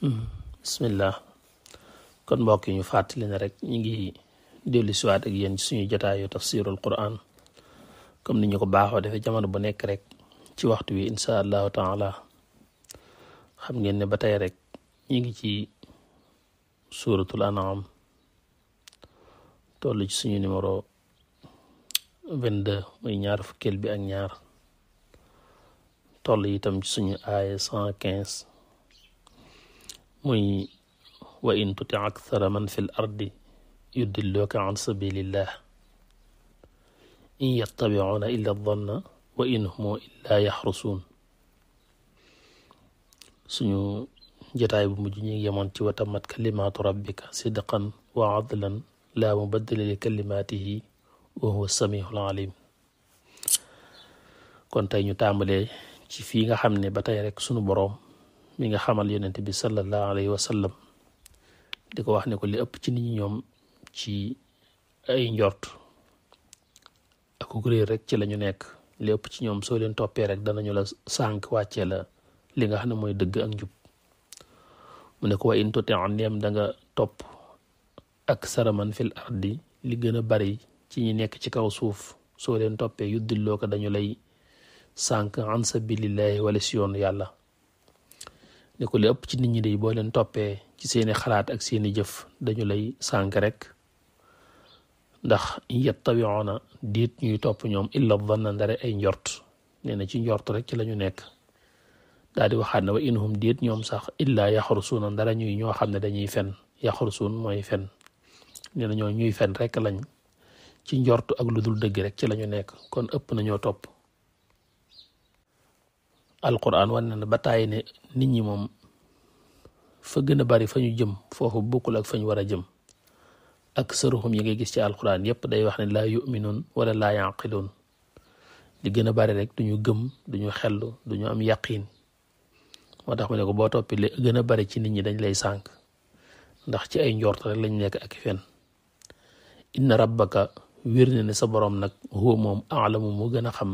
bismillah kon mbokk yi ñu fàttali ne rek ñu ngi dellu siwaat ak yéen ci suñu jotaayu tafsirul quran comme ni ñu ko baaxoo defee jamono bu nekk rek ci waxtu wi insha allahu taala xam ngeen ne ba tey rek ñu ngi ci suratul an'am toll ci suñu numéro 22 muy ñaar fukkeel bi ak ñaar toll itam ci suñu aaya 115 muy wa in tuti akthara man fi l ardi yudilluka an sabilillah in yattabi'una illa dhanna wa in humu illa yaxrusuun suñu jotaay bu mujj ñu ngi yemoon ci wa tammat kalimaatu rabbika sidqan wa adlan laa mubaddila li kalimaatihi wa huwa samiul alim kon tey ñu tàmbalee ci fii nga xam ne ba tey rek sunu boroom mi nga xamal yonent bi sallallahu alayhi wa sallam di ko wax ne ko li ëpp ci nit ñi ñoom ci ay njort ak réer rek ci lañu nekk li ëpp ci ñoom soo leen toppee rek danañu la sànk wàccee la li nga xam ne mooy dëgg ak njub mu ne ko wa in tuti ndeem da nga topp ak saraman fil ardi li gën a bari ci ñi nekk ci kaw suuf soo leen toppee yuddilloo ko dañu lay sànk an sabilillahi wala si yoonu yàlla ne ko li ëpp ci nit ñi day boo leen toppee ci seeni xalaat ak seeni jëf dañu lay sànk rek ndax yattabi'una diit ñuy topp ñoom illa dhanna ndare ay njort nee na ci njort rek ci lañu nekk daal di waxaat ne wa inhum diit ñoom sax illa yaxrusuuna ndara ñuy ñoo xam ne dañuy fen yaxrusuun mooy fen nee na ñoo ñuy fen rek lañ ci njort ak lu dul dëgg rek ci lañu nekk kon ëpp nañoo topp alquran wan na ba tàyyi ne nit ñi moom fa gën a bari fa ñu jëm foofu bokkul ak fa ñu war a jëm ak sëruxum yi ngay gis ci alquran yépp day wax ne laa yu'minuun wala laa yaqiluun li gën a bari rek duñu gëm duñu xellu duñu am yaqiin moo tax mu ne ko boo toppi li gën a bari ci nit ñi dañ lay sànk ndax ci ay njort rek lañ nekk ak fen inna rabbaka wér na ne sa boroom nag huwa moom aalamu mu gën a xam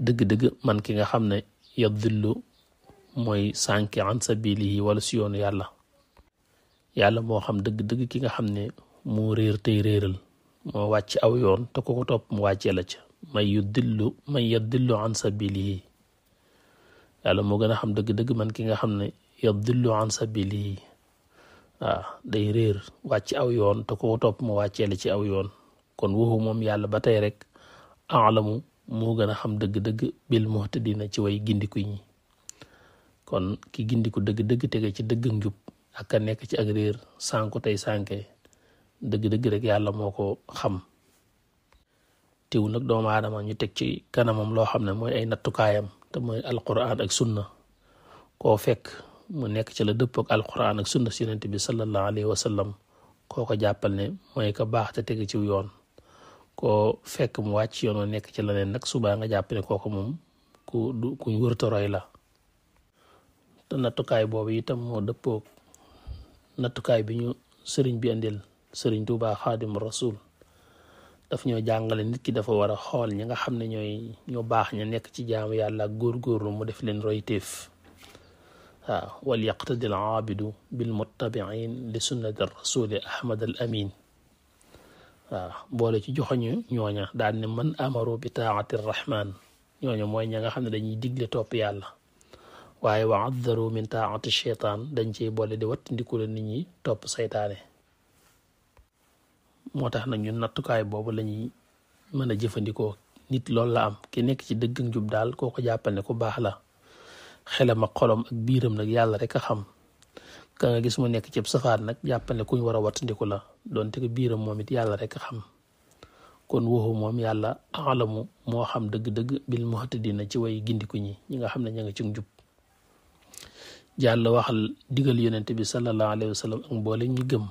dëgg-dëgg man ki nga xam ne yadillu mooy sànki an sabilihi wala si yoonu yàlla moo xam dëgg-dëgg ki nga xam ne moo réer tey réeral moo wàcc aw yoon te ko ko topp mu wàccee la ca man yadillu an sabilihi yàlla moo gën a xam dëgg-dëgg man ki nga xam ne yadillu an sabilihi waaw day réer wàcc aw yoon te ko ko topp mu wàccee la ci aw yoon kon waxu moom yàlla ba tey rek aalamu moo gën a xam dëgg-dëgg bil muhtadina ci way gindiku ñi kon ki gindiku dëgg-dëgg tege ci dëgg njub ak a nekk ci ak réer sànku tey sànke dëgg-dëgg rek yàlla moo ko xam tew nag doomu aadama ñu teg ci kanamam loo xam ne mooy ay nattukaayam te mooy alquran ak sunna koo fekk mu nekk ci la dëpp ak alquran ak sunna si yonent bi sallallahu alayhi wa sallam koo ko jàppal ne mooy ko baax te tege ci yoon koo fekk mu wàcc yoon wa nekk ci leneen nag subaa nga jàpp ne kooku moom kuñ wërta roy la te nattukaay boobu itam moo dëppoog nattukaay bi ñu sëriñ bi andil sëriñ Tuubaa Xaadim Rasul daf ñoo jàngale nit ki dafa war a xool ñi nga xam ne ñoo baax ña nekk ci jaamu yàlla ak góorgóorlu mu def leen royteef waaw wal yaqtadi al aabidu bil muttabiin li sunnati rasuli ahmad al amin waaw boole ci joxoñu ñooña daal ne man amaru bi taati rahman ñooña mooy ña nga xam ne dañuy digle topp yàlla waaye wa addaru min taati cheytaan dañ ciy boole di wattandiku la nit ñi topp saytaane moo tax nag ñun nattukaay boobu lañuy mën a jëfandikoo nit loolu la am ki nekk ci dëgg njub daal koo ko jàppal ne ku baax la xelam ak xolom ak biiram nag yàlla rek a xam ka nga gis mu nekk ci safaat nag jàppal ne kuñ war a wattandiku la doonte ko biiram moom it yàlla rek a xam kon waxu moom yàlla alamu moo xam dëgg-dëgg bil muhtadina ci way gindiku ñi nga xam ne ña nga ci njub jàlla waxal digal yonent bi sallallahu alayhi wa sallam ak mboole ñi gëm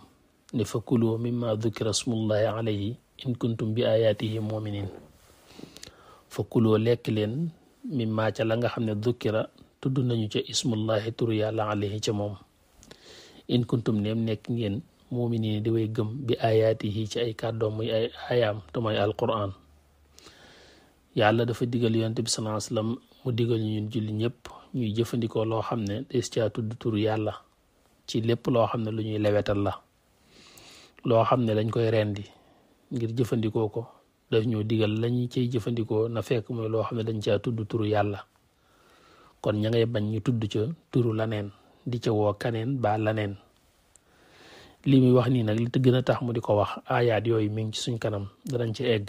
ne fa kulu mimma dhukira smullahi alayhi in kuntum bi ayatihi muminin fa kuloo lekk leen mimma ca la nga xam ne dhukira tudd nañu ca ismullahi turu yàlla alayhi ca moom in kuntum neem nekk ngeen muminin di way gëm bi ayatihi ci ay kàddoom muy ay ayaam te mooy alquran yàlla dafa digal yonent bi sallallahu alayhi wa sallam mu digal ñu ñun julli ñëpp ñuy jëfandikoo loo xam ne des caa tudd turu yàlla ci lépp loo xam ne lu ñuy lewetal la loo xam ne dañ koy rendi ngir jëfandikoo ko daf ñoo digal lañu cay jëfandikoo na fekk mooy loo xam ne dañ caa tudd turu yàlla kon ña ngay bañ ñu tudd ca turu laneen di ca woo kaneen ba laneen li muy wax nii nag li te gën a tax mu di ko wax aayaat yooyu mi ngi ci suñ kanam danañ ci egg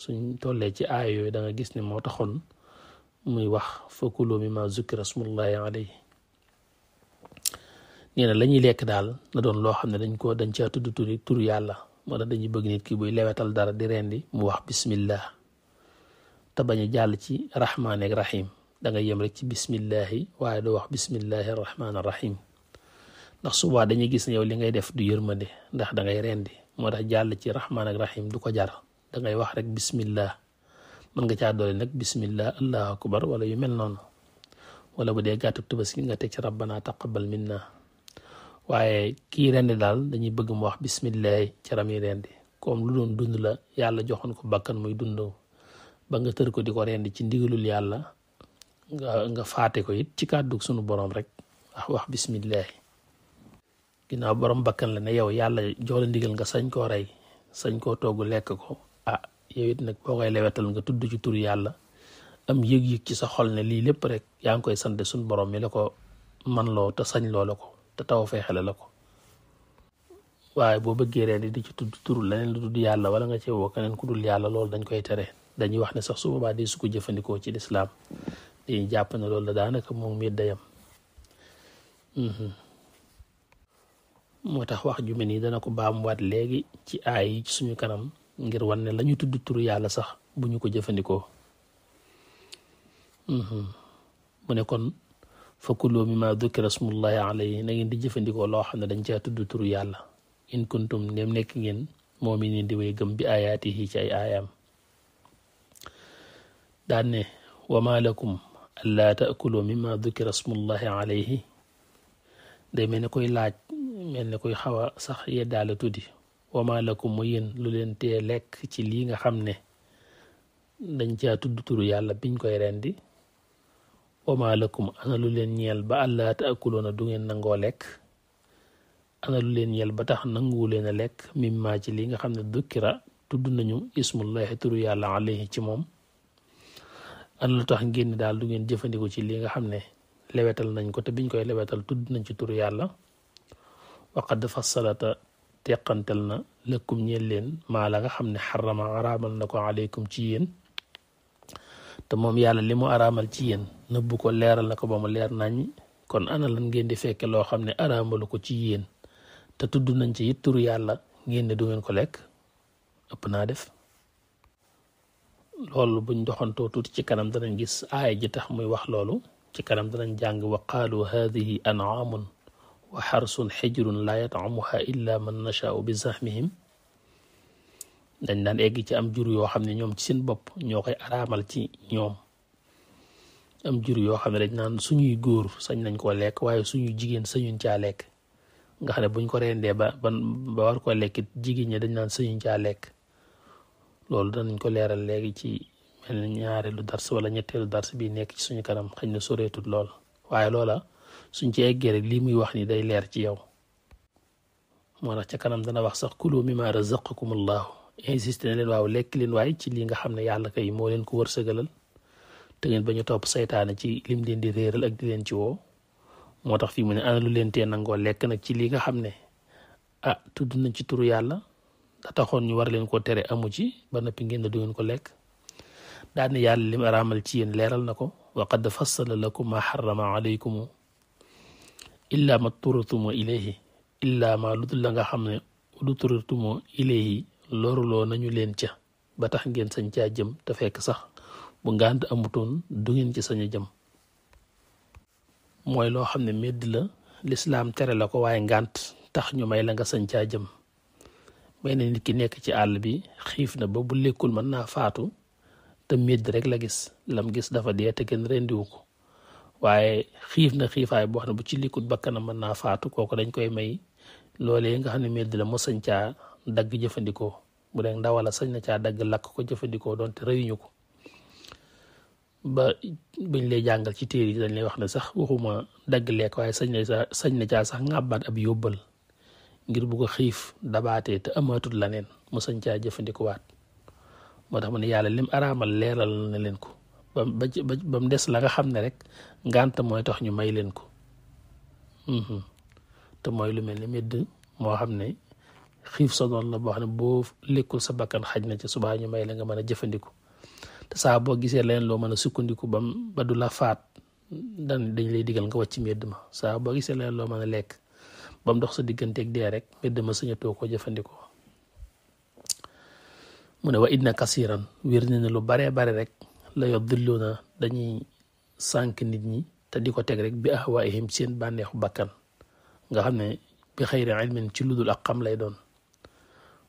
suñ tollee ci aaya yooyu da nga gis ne moo taxoon muy wax fakulu mimma zukira smullahi alayhi nee na la ñuy lekk daal na doon loo xam ne dañ caa tudd turu yàlla moo tax dañuy bëgg nit ki buy lewetal dara di rendi mu wax bismillah te bañ a jàll ci rahmaan ak rahim da nga yem rek ci bismillahi waaye doo wax bismillahi rahmaan rahim ndax subaa dañuy gis ne yow li ngay def du yërmande ndax da ngay rendi moo tax jàll ci rahmaan ak rahim du ko jar da ngay wax rek bismillah mën nga caa doole nag bismillah allahu akbar wala yu mel noonu wala bu dee gàttu tabaski nga teg ci rabbana taqabbal minna waaye kii rendi daal dañuy bëgg mu wax bismillah ci ram yi rendi comme lu doon dund la yàlla joxoon ko bakkan muy dund ba nga tër ko di ko rendi ci ndigalul yàlla nga faate ko it ci kàddu sunu borom rek wax bismillah ginnaaw borom bakkan la ne yow yàlla jox la ndigal nga sañ koo rey sañ koo togg lekk ko yow it nag boo koy lewetal nga tudd ci tur yàlla am yëg-yëg ci sa xol ne lii lépp rek yaa ngi koy sant sunu borom mi la ko man loo te sañ loo la ko te taw feexale la ko waaye boo bëggee rendi di ci tudd turu leneen lu tudd yàlla wala nga ci woo keneen ku dul yàlla loolu dañ koy tere dañuy wax ne sax su boobaa di su ko jëfandikoo ci lislaam dañuy jàpp ne loolu la daanaka moom mi dayam moo tax wax ju mel nii dana ko baamuwaat léegi ci aay yi ci suñu kanam ngir wan ne la ñu tudd turu yàlla sax bu ñu ko jëfandikoo mu ne kon fakulu mimma dhukira smullahi alayhi na ngeen di jëfandikoo loo xam ne dañ caa tudd turu yàlla in kuntum ndem nekk ngeen moom i di way gëm bi ayaatihi ci ay aayaam daan ne wa ma lakum allaa taakulu mimma dhukira smullahi alayhi day mel ne koy laaj mel ne koy xaw a sax yeddaale tuddi wa ma lakum mu yéen lu leen tee lekk ci lii nga xam ne dañ caa tudd turu yàlla biñ koy rendi wa ma lakum ana lu leen ñeel ba allaa taakuloona du ngeen nangoo lekk ana lu leen ñeel ba tax nanguwu leen a lekk mimma ci li nga xam ne dukkira tudd nañu ismullahi turu yàlla alayhi ci moom ana lu tax ngeen daal du ngeen jëfandiku ci li nga xam ne lewetal nañ ko te biñ koy lewetal tudd nañ ci turu yàlla waqad fassalata teqantal na lëkkum ñeel leen maa la nga xam ne xarama araamal na ko aleykum ci yéen te moom yàlla li mu araamal ci yéen nëbbu ko leeral na ko ba mu leer nañ kon ana lan ngeen di fekke loo xam ne araamalu ko ci yéen te tudd nañ ci it turu yàlla ngeen ne du ngeen ko lekk ëpp naa def loolu buñ doxantoo tuuti ci kanam danañ gis aaya ji tax muy wax loolu ci kanam danañ jàng wa qaalu haadihi an'aamun wa xarsun xijrun laa yat'amuha illa man nashaau bi zahmihim dañ daan egg ci am jur yoo xam ne ñoom ci seen bopp ñoo koy araamal ci ñoom am jur yoo xam ne dañ naan suñuy góor sañ nañ koo lekk waaye suñuy jigéen sañuñ caa lekk nga xam ne buñ ko rendee ba war ko lekk jigéen ñi dañ naan sañuñ caa lekk loolu danañ ko leeral léegi ci mel ni ñaareelu dars wala ñetteelu dars bi nekk ci suñu kanam xëy na soreetut lool waaye loola suñ ci eggee rek lii muy wax ni day leer ci yow moo tax ca kanam dana wax sax kulu mimma razaqakumullahu insisté na leen waaw lekk leen waaye ci li nga xam ne yàlla kay moo leen ko wërsëgalal te ngeen bañ a topp saytaane ci lim leen di réeral ak di leen ci woo moo tax fii mu ne ana lu leen tee nangoo lekk nag ci li nga xam ne tudd nañ ci turu yàlla da taxoon ñu war leen ko tere amu ci ba noppi ngeen ne du ngeen ko lekk daal ne yàlla lim araamal ci yéen leeral na ko wa qad fassala lakum ma harrama alaykum illa ma turtumu ilayhi illa ma lu dul la nga xam ne lu turtumu ilayhi loruloo nañu leen ca ba tax ngeen sañ caa jëm te fekk sax bu ngànt amutoon du ngeen ci sañ a jëm mooy loo xam ne medd la lislaam tere la ko waaye ngànt tax ñu may la nga sañ caa jëm may na nit ki nekk ci àll bi xiif na ba bu lekkul mën naa faatu te medd rek la gis lam gis dafa dee te kenn rendiwu ko waaye xiif na xiifaay boo xam ne bu ci likkut bakkanam mën naa faatu kooku dañ koy may loolee nga xam ne medd la moo sañ caa dagg jëfandikoo bu dee ndawala sañ na caa dagg lakk ko jëfandikoo doonte rëyuñu ko ba buñ lay jàngal ci téere yi dañ lay wax ne sax waxuma dagg lekk waaye sañ na caa sax ngàbbaat ab yóbbal ngir bu ko xiif dabaatee te amaatul laneen mu sañ caa jëfandikuwaat moo tax mu ne yàlla lim araamal leeral na leen ko ba mu des la nga xam ne rek ngànt mooy tax ñu may leen ko te mooy lu mel ni medd moo xam ne xiif sa doon la boo xam ne boo lekkul sa bakkan xaj na ci subaa ñu may la nga mën a jëfandiku te saa boo gisee leneen loo mën a sukkandiku ba du la faat dañ lay digal nga wàcc medd ma saa boo gisee leneen loo mën a lekk ba mu dox sa digganteeg dee rek medd ma sañatoo koo jëfandikoo mu ne wa inna kasiran wér na ne lu baree bare rek la yudilluuna dañuy sànk nit ñi te di ko teg rek bi ahwaihim seen bànneexu bakkan nga xam ne bi xayri ilmin ci ludul ak xam lay doon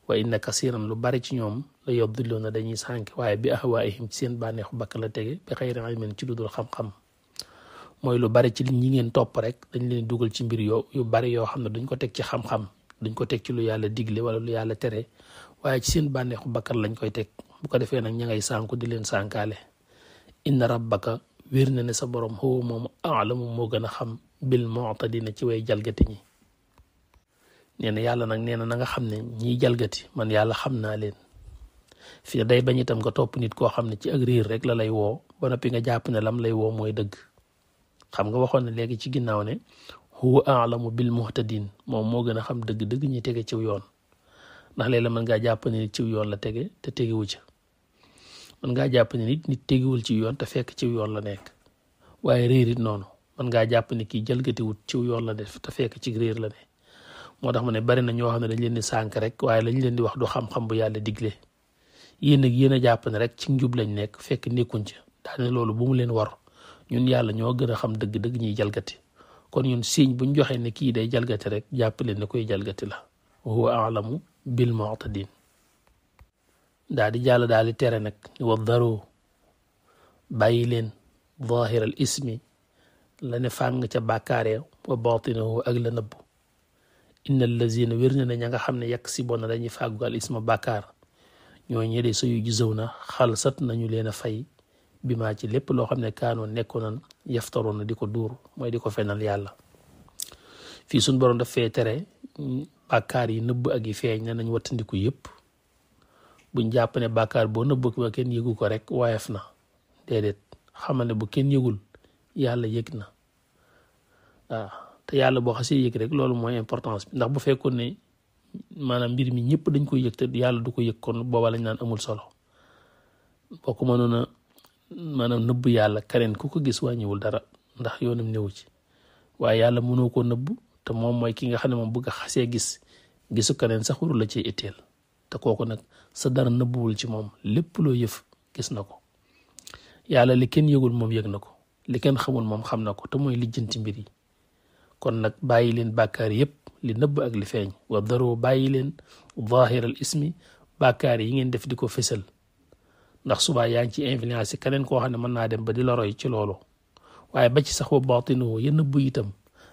wa inna kasiran lu bari ci ñoom la yudilluuna dañuy sànk waaye bi ahwaihim ci seen bànneexu bakkan la tege bi xayri ilmin ci ludul xam-xam mooy lu bari ci ñi ngeen topp rek dañ leen dugal ci mbir yu bari yoo xam ne duñ ko teg ci xam-xam duñ ko teg ci lu yàlla digle wala lu yàlla tere waaye ci seen bànneexu bakkan lañ koy teg bu ko defee nag ña ngay sànku di leen sànkaale inna rabbaka wér na ne sa borom huwa moom aalamu moo gën a xam bil mu'tadina ci way jalgati ñi nee na yàlla nag nee na nga xam ne ñiy jalgati man yàlla xam naa leen fii day bañ itam nga topp nit koo xam ne ci ak riir rek la lay woo ba noppi nga jàpp ne lam lay woo mooy dëgg xam nga waxoon ne léegi ci ginnaaw ne huwa aalamu bil muhtadin moom moo gën a xam dëgg-dëgg ñi tege ciw yoon ndax léeg la mën ngaa jàpp ne nit ciw yoon la tege te tegewu ca mën ngaa jàpp ne nit tegewul ci yoon te fekk ciw yoon la nekk waaye réer it noonu mën ngaa jàpp ne kii jalgatiwut ciw yoon la def te fekk ci réer la ne moo tax mu ne bari na ñoo xam ne dañ leen di sànk rek waaye lañ leen di wax du xam-xam bu yàlla digle yéen ak yéen a jàpp ne rek ci njub lañ nekk fekk nekkuñ ca daane loolu bu mu leen war ñun yàlla ñoo gën a xam dëgg-dëgg ñuy jalgati kon ñun signe buñ joxee ne kii day jalgati rek jàpp leen ne koy jalgati la huwa a'lamu bil mu'tadin daal di jàll daal di tere nag wa daru bàyyi leen zahiral ismi la ne fàng ca bàkkaare wa batinahu ak la nëbb inna allazina wér na ne ña nga xam ne yàq si bona dañuy fàggu al isma bàkkaar ñoo ñede sa yu gisaw na xalsat nañu leen a fay bi maa ci lépp loo xam ne kaanoon nekkoon nan yaftaroon na di ko duur mooy di ko fenal yàlla fii suñ borom daf fee tere bàkkaar yi nëbb ak yi feeñ ne nañ wattandiku yëpp buñ jàpp ne bàkkaar boo nëbb ko kenn yëgu ko rek woyof na déedéet xamal ne bu kenn yëgul yàlla yëg na waaw te yàlla boo xasee yëg rek loolu mooy importance bi ndax bu fekkoon ne maanaam mbir mi ñëpp dañ koy yëg te yàlla du ko yëg kon booba lañ naan amul solo boo ko mënoon a maanaam nëbb yàlla keneen ku ko gis wàññiwul dara ndax yoonam néew ci waaye yàlla mënoo koo nëbb te moom mooy ki nga xam ne moom bëgg a xasee gisu keneen sax warul la ci itteel te kooku nag sa dara nëbbuwul ci moom lépp loo yëf gis na ko yàlla li kenn yëgul moom yëg na ko li kenn xamul moom xam na ko te mooy lijjanti mbir yi kon nag bàyyi leen bàkkaar yëpp li nëbb ak li feeñ wa daroo bàyyi leen zahiral ismi bàkkaar yi ngeen def di ko fësal ndax subaa yaa ngi ci influence keneen koo xam ne mën naa dem ba di la roy ci loolu waaye ba ci sax wa baatinu ya nëbb itam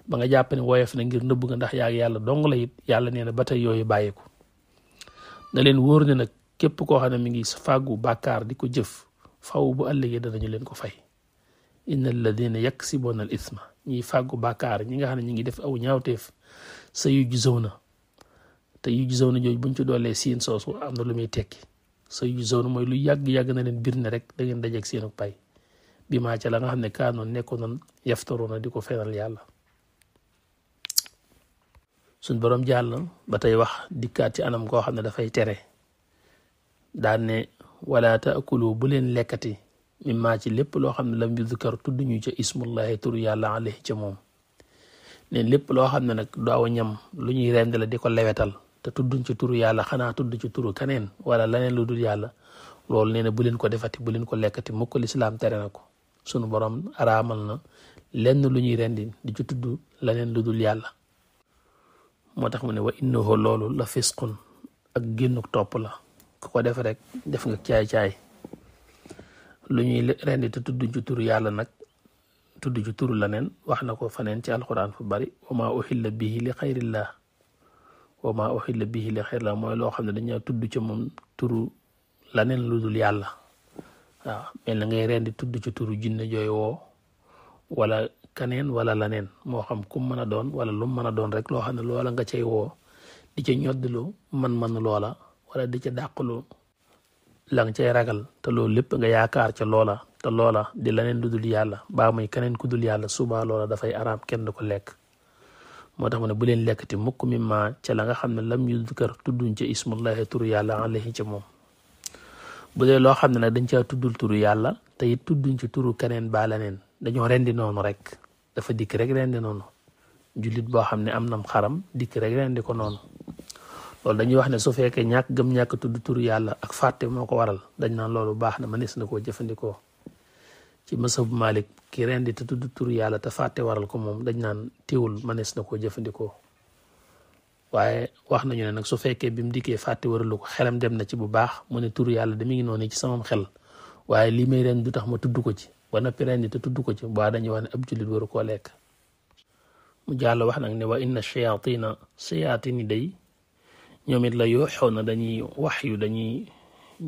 ba nga jàpp ne woyof na ngir nëbb nga ndax yaa yàlla dong la it yàlla nee na ba tey yooyu bàyyi ko na leen wóor ne nag képp koo xam ne mi ngi fàggu bàkkaar di ko jëf faw bu ëllëgee danañu leen ko fay inna alladina yaksiboona al isma ñiy fàggu bàkkaar ñi nga xam ne ñi ngi def aw ñaawteef sa yu gisaw na te yu gisaw na jooju buñ ci doolee siin soosu am na lu muy tekki sa yu gisaw na mooy lu yàgg-yàgg na leen bir ne rek da ngeen dajeeg seenu pay bi maa ca la nga xam ne kaanoon nekkoon nan yaftaroona di ko fenal yàlla suñ borom jàll ba tey wax dikkaat ci anam koo xam ne dafay tere daan ne wala taakulu bu leen lekkati mimmaa ci lépp loo xam ne lam yuzkar tudd ñu ca ismullahi turu yàlla alayhi ca moom neen lépp loo xam ne nag daaw ñam lu ñuy rend la di ko lewetal te tudduñ ci turu yàlla xanaa tudd ci turu kaneen wala laneen lu dul yàlla loolu nee na bu leen ko defati bu leen ko lekkati mukk lislaam tere na ko sunu borom araamal na lenn lu ñuy rendi di ci tudd laneen lu dul yàlla moo tax mu ne wa innahu loolu la fisqun ak génnuk topp la ku ko def rek def nga caay-caay lu ñuy rendi te tudd ci turu yàlla nag tudd ci turu laneen wax na ko faneen ci alquran fu bari wa ma uhilla bihi li xayrillah wa ma uhilla bihi li xayrillah mooy loo xam ne dañaa tudd ci moom turu laneen lu dul yàlla waaw mel na ngay rendi tudd ci turu jinne jooy woo wala kaneen wala laneen moo xam kum mën a doon wala lu mën a doon rek loo xam ne loola nga cay woo di ca ñoddilu man loola wala di ca dàqlu la nga cay ragal te loolu lépp nga yaakaar ca loola te loola di laneen lu dul yàlla baa muy keneen ku dul yàlla suba loola dafay araam kenn du ko lekk. moo tax mu ne bu leen lekkati mukk mi ma ca la nga xam ne lam yuzkar tudduñ ca ismullahi turu yàlla alayhi ca moom bu dee loo xam ne nag dañ caa tuddul turu yàlla te it tudduñ ci turu keneen baa leneen dañoo rendi noonu rek dafa dikk rek rendi noonu jullit boo xam ne am nam xaram dikk rek rendi ko noonu loolu dañuy wax ne su fekkee ñàkk tudd turu yàlla ak fàtte moo ko waral dañ naan loolu baax na mënees na koo jëfandikoo ci masabu Malik ki rendi te tudd turu yàlla te fàtte waral ko moom dañ naan teewul mënees na koo jëfandikoo waaye wax nañu ne nag su fekkee bi mu dikkee fàtte waralu ko xelam dem na ci bu baax mu ne turu yàlla mi ngi noonu ci samam xel waaye lii may ren du tax ma tudd ko ci ba noppi rendi te tudd ko ci ba dañuy wax ne ab jullit waru koo lekk. mu jàll wax nag ne wa inna shayaatini day ñoom it la yooxoon na dañuy wax yu dañuy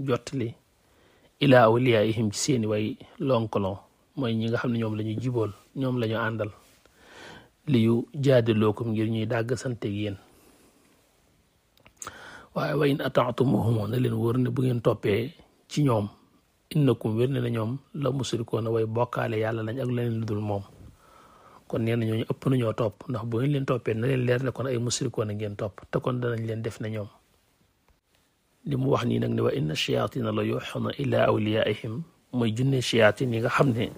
jottali ilaa awliyaihim ci seeni way lonkolon mooy ñi nga xam ne ñoom la ñu jibool ñoom la ñu àndal li yu jaadilookum ngir ñuy dàgg santeeg yéen waaye wa in ataatumuhum na leen wóor ne bu ngeen toppee ci ñoom innakum wér ne na ñoom la musrikoona way bokkaale yàlla lañ ak leneen lu dul moom kon nee na ñooñu ëpp nañoo topp ndax bu ngeen leen toppee na leen leer ne kon ay musrikoona ngeen topp te kon danañ leen def na ñoom li mu wax nii nag ne wa inna shayatina la yuuxuna ila awliyaihim mooy junne shayatin yi nga xam ne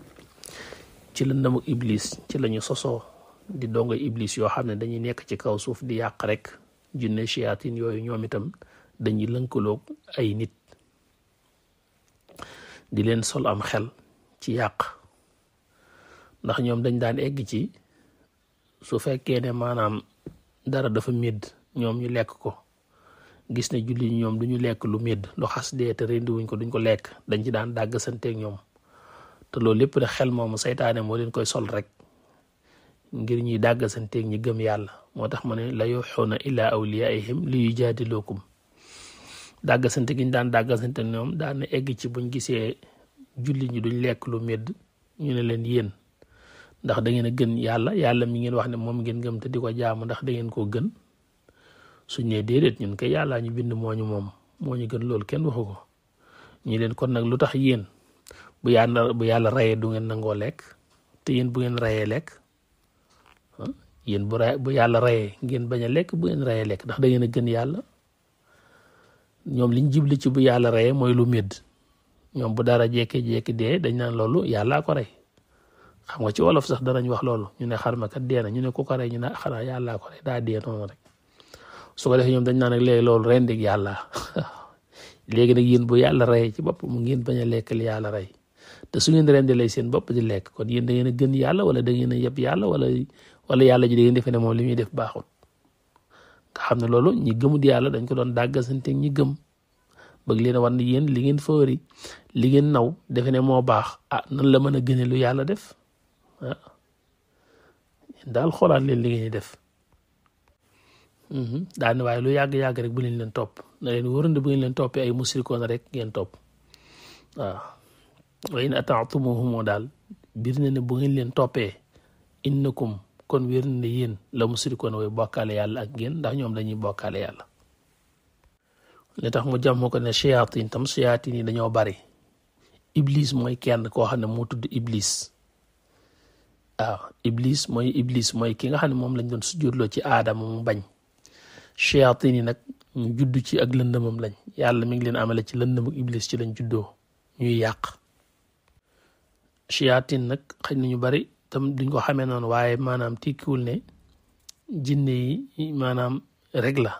ci la ndamuk iblis ci la ñu sosoo di dongo iblis yoo xam ne dañuy nekk ci kaw suuf di yàq rek junne shayatin yooyu ñoom itam dañuy lënkaloog ay nit di leen sol am xel ci yàq ndax ñoom dañ daan egg ci su fekkee ne maanaam dara dafa médd ñoom ñu lekk ko gis ne julli ñoom duñu lekk lu médd lu xas dee te rendiwuñ ko duñ ko lekk dañ ci daan dàgg santeeg ñoom te loolu lépp de xel moomu saytaane moo leen koy sol rek ngir ñuy dàgg santeeg ñi gëm yàlla moo tax mu ne la yuuxuuna ilaa awliyaihim li yujaadilookum dàgg sante gi ñu daan dàgg sante ñoom daan na egg ci buñ gisee julli ñi duñ lekk lu médd ñu ne leen yéen ndax da ngeen a gën yàlla mi ngeen wax ne moom ngeen gëm te di ko jaamu ndax da ngeen koo gën suñ ne déedéet ñun kay yàllaa ñu bind moo ñu gën loolu kenn waxu ko ñu leen kon nag lu tax yéen bu yàlla rayee du ngeen nangoo lekk te yéen bu ngeen rayee lekk yéen bu yàlla rayee ngeen bañ a lekk bu ngeen rayee lekk ndax da ngeen a gën yàlla ñoom liñ jibli ci bu yàlla rayee mooy lu médd ñoom bu dara jékki-jékki dee dañ naan loolu yàllaa ko rey xam nga ci wolof sax danañ wax loolu ñu ne xar ma kat dee na ñu ne ku ko rey ñu ne xanaa yàllaa ko rey daa dee noonu rek su ko defee ñoom dañ naan nag léegi loolu rendik yàlla léegi nag yéen bu yàlla reyee ci bopp mu ngeen bañ a lekk li yàlla rey te su ngeen rendi lay seen bopp di lekk kon yéen da ngeen a gën yàlla wala da ngeen a yeb yàlla wala yàlla ji da ngeen defee ne moom li muy def baaxul nga xam ne loolu ñi gëmut yàlla dañ ko doon dàggasante ñi gëm bëgg leen a war ne yéen li ngeen fëri li ngeen naw defe ne moo baax nan la mën a gëne lu yàlla def daal xoolaat leen li ngeen def daane waaye lu yàgg-yàgg rek bu leen topp na leen wërande bu ngeen leen toppee ay musrikoon rek ngeen topp waaw wa in ataatumuhum daal bir na ne bu ngeen leen toppee innakum kon wér na ne yéen la musrikoon way bokkaale yàlla ak ngeen ndax ñoom dañuy bokkaale yàlla li tax mu jàmm ko ne shayatin tam shayatin yi dañoo bari iblis mooy kenn koo xam ne moo tudd iblis waaw iblis mooy ki nga xam ne moom lañ doon sujjóotloo ci aadama mu bañ shayatin yi nag ñu judd ci ak lëndëmam lañ yàlla mi ngi leen amale ci lëndëmu iblis ci lañ juddoo ñuy yàq shayatin nag xëy na ñu bari tam duñ ko xamee noonu waaye maanaam tikkiwul ne jinne yi maanaam rek la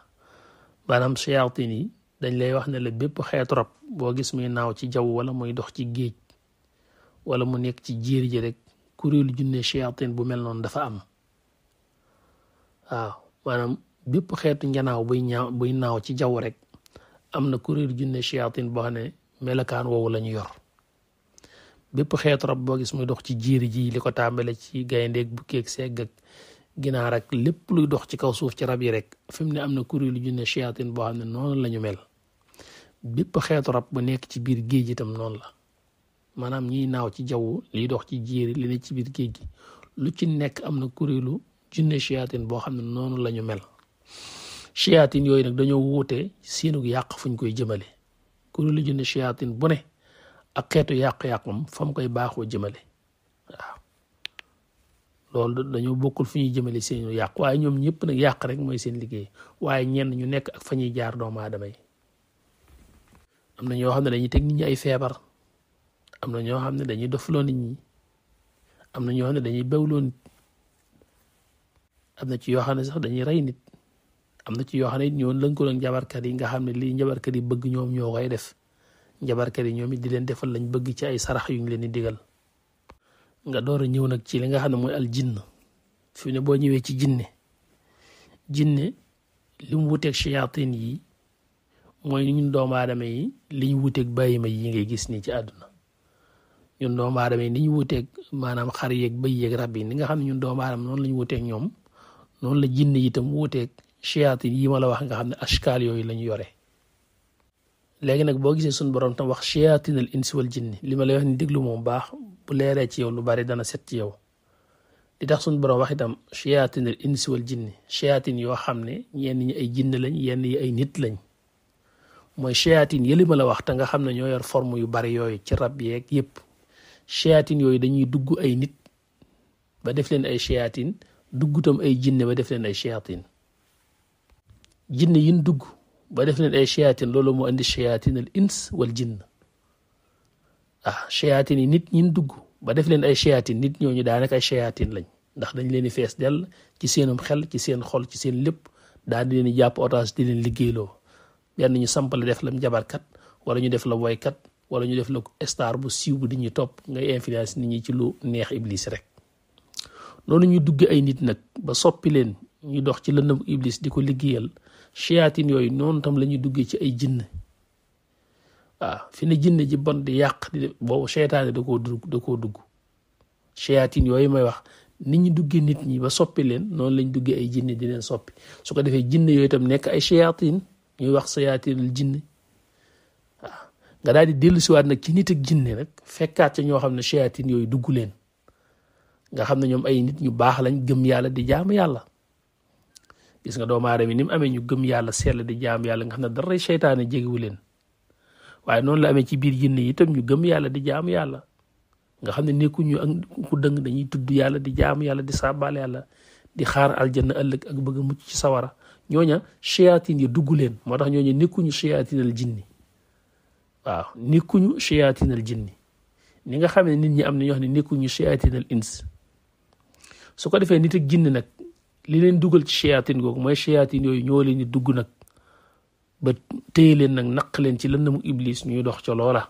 maanaam shayatin yi dañ lay wax ne la bépp xeetu rab boo gis muy naaw ci jaww wala muy dox ci géej wala mu nekk ci jéeri ji rek kuréelu junne shayatin bu mel noonu dafa am waaw maanaam bépp xeetu njanaaw buy naaw ci jaww rek am na kuréelu junne shayatin boo xam ne melakaan woowu la ñu yor bépp xeetu rab boo gis muy dox ci jéeri ji li ko tàmbale ci gayndeeg bukkeeg segg ak ginaar ak lépp luy dox ci kaw suuf ci rab yi rek fi mu ne am na kuréelu junne shayatin boo xam ne noonu la ñu mel bépp xeetu rab bu nekk ci biir géej itam noonu la maanaam ñiy naaw ci jaww liy dox ci jéeri li ne ci biir géej gi lu ci nekk am na kuréelu jinne shayatin boo xam ne noonu la ñu mel. shayatin yooyu nag dañoo wuute seenu yàq fuñ koy jëmale. kuréelu jinne shayatin bu ne ak xeetu yàq-yàqam fa mu koy baaxoo jëmale. waaw loolu dañoo bokkul fu ñuy jëmale seenu yàq waaye ñoom ñëpp nag yàq rek mooy seen liggéey waaye ñenn ñu nekk ak fa ñuy jaar doomu aadama yi. am na ñoo xam ne dañuy teg nit ñi ay feebar. am na ñoo xam ne dañuy dofloo nit ñi. am na ñoo xam ne dañuy bewloo nit. am na ci yoo xam ne sax dañuy rey nit. am na ci yoo xam ne ñoo lëkkaloo ak njabarkat yi nga xam ne lii njabarkat yi bëgg ñoom ñoo koy def. njabarkat yi ñoom it di leen defal lañ bëgg ci ay sarax yu ñu leen di digal. nga door a ñëw nag ci li nga xam ne mooy al jinn. fi ne boo ñëwee ci jinne li mu wuteeg shayatin yi mooy ñun doomu aadama yi li ñu wuteeg bàyyima yi ngay gis nii ci àdduna. ñun doomu aadama yi ni ñu wuteeg maanaam xar yeeg bëy yeeg rab yi ni nga xam ne ñun doomu aadama noonu la ñu wuteeg ñoom noonu la jinne yi itam wuteeg shayatin yi ma la wax nga xam ne ashkaal yooyu la ñu yore. léegi nag boo gisee suñu borom tam wax shayatin al insi wal jinni li ma lay wax ni déglu moom baax bu leeree ci yow lu bari dana set ci yow. li tax suñu borom wax itam shayatin al insi wal jinni shayatin yoo xam ne ñenn ñi ay jinne lañ yenn yi ay nit lañ. mooy shayatin yëli ma la wax te nga xam ne ñoo yor forme yu bari yooyu ci rab yeeg yëpp shayatin yooyu dañuy dugg ay nit ba def leen ay shayatin dugg tam ay jinne ba def leen ay shayatin. jinne yin dugg ba def leen ay shayatin loolu moo indi shayatin al ins wal jinn. shayatin yi nit yin dugg ba def leen ay shayatin nit ñooñu daanaka ay shayatin lañ ndax dañ leen di fees dell ci seenum xel ci seen xol ci seen lépp daal di leen di jàpp otage di leen liggéeyloo. benn ñu sampale def la jabarkat wala ñu def la woykat wala ñu def la star bu siiw bu di ñu topp ngay influence nit ñi ci lu neex iblis rek. noonu ñu dugg ay nit nag ba soppi leen ñu dox ci lëndëm iblis di ko liggéeyal shayatin yooyu noonu tam la ñuy duggee ci ay jinn. fi ne jinne ji bon di yàq di boobu seytaane da koo dugg shayatin yooyu may wax nit ñi duggee nit ñi ba soppi leen noonu lañ duggee ay jinne di leen soppi su ko defee jinne yooyu tam nekk ay shayatin ñuy wax shayatinul jinne. nga daal di dellusiwaat nag ci nit ak jinne nag fekkaat ca ñoo xam ne shayatin yooyu dugg leen nga xam ne ñoom ay nit ñu baax lañ gëm yàlla di jaamu yàlla. gis nga doomu aadama ni mu amee ñu gëm yàlla sell di jaamu yàlla nga xam ne dara seytaane jegewu leen waaye noonu la amee ci biir jinne yi itam ñu gëm yàlla di jaamu yàlla nga xam ne nekkuñu ak ku dëng dañuy tudd yàlla di jaamu yàlla di sàbbaal yàlla di xaar aljanna ëllëg ak bëgg a mucc ci sawara. ñooña shayatin yi dugg leen moo tax ñooñu nekkuñu shayatinal jinni. nekkuñu shayatinal jinni ni nga xam ne nit ñi am na ñoo xam ne nekkuñu shayatinal ins. su ko defee nit ak jinne nag li leen dugal ci shayatin googu mooy shayatin yooyu ñoo leen di dugg nag ba téye leen nag naq leen ci lëndëmu iblis ñuy dox ca loola.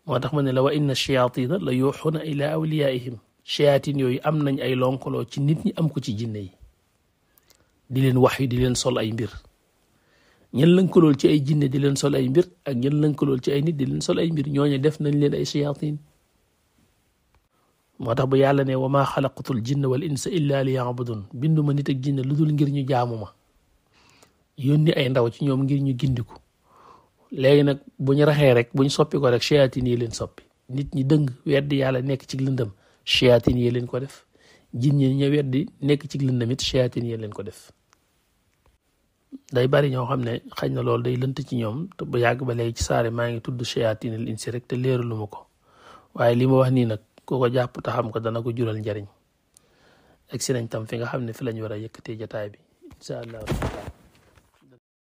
moo tax ma ne la wa inna shayatina la yuuxuna ila awliyaihim shayatin yooyu am nañ ay lonkaloo ci nit ñi am ko ci jinne yi di leen wax yi di leen sol ay mbir. ñen lënkalool ci ay jinne di leen sol ay mbir ak ñen lënkalool ci ay nit di leen sol ay mbir ñooñu def nañ leen ay shayatin. moo tax bu yàlla ne wa maa xalaqatul jinna wal insa illa li yaabudun binduma nit ak jinne lu dul ngir ñu jaamu ma yónni ay ndaw ci ñoom ngir ñu gindiku. léegi nag bu ñu raxee rek bu ñu soppi ko rek shayatin yi leen soppi nit ñi dëng weddi yàlla nekk ci lëndëm shayatin yi leen ko def jinne ñi weddi nekk ci lëndëm it shayatin yi leen ko def. day bari ñoo xam ne xañ na loolu day lënt ci ñoom te bu yàgg ba léegi ci saare maa ngi tudd shayatinal insi rek te leeralu ma ko waaye li ma wax nii nag ku ko jàpp te xam ko dana ko jural njariñ. egsi nañ tam fi nga xam ne fi lañ war a yëkkatee jataay bi incha allah.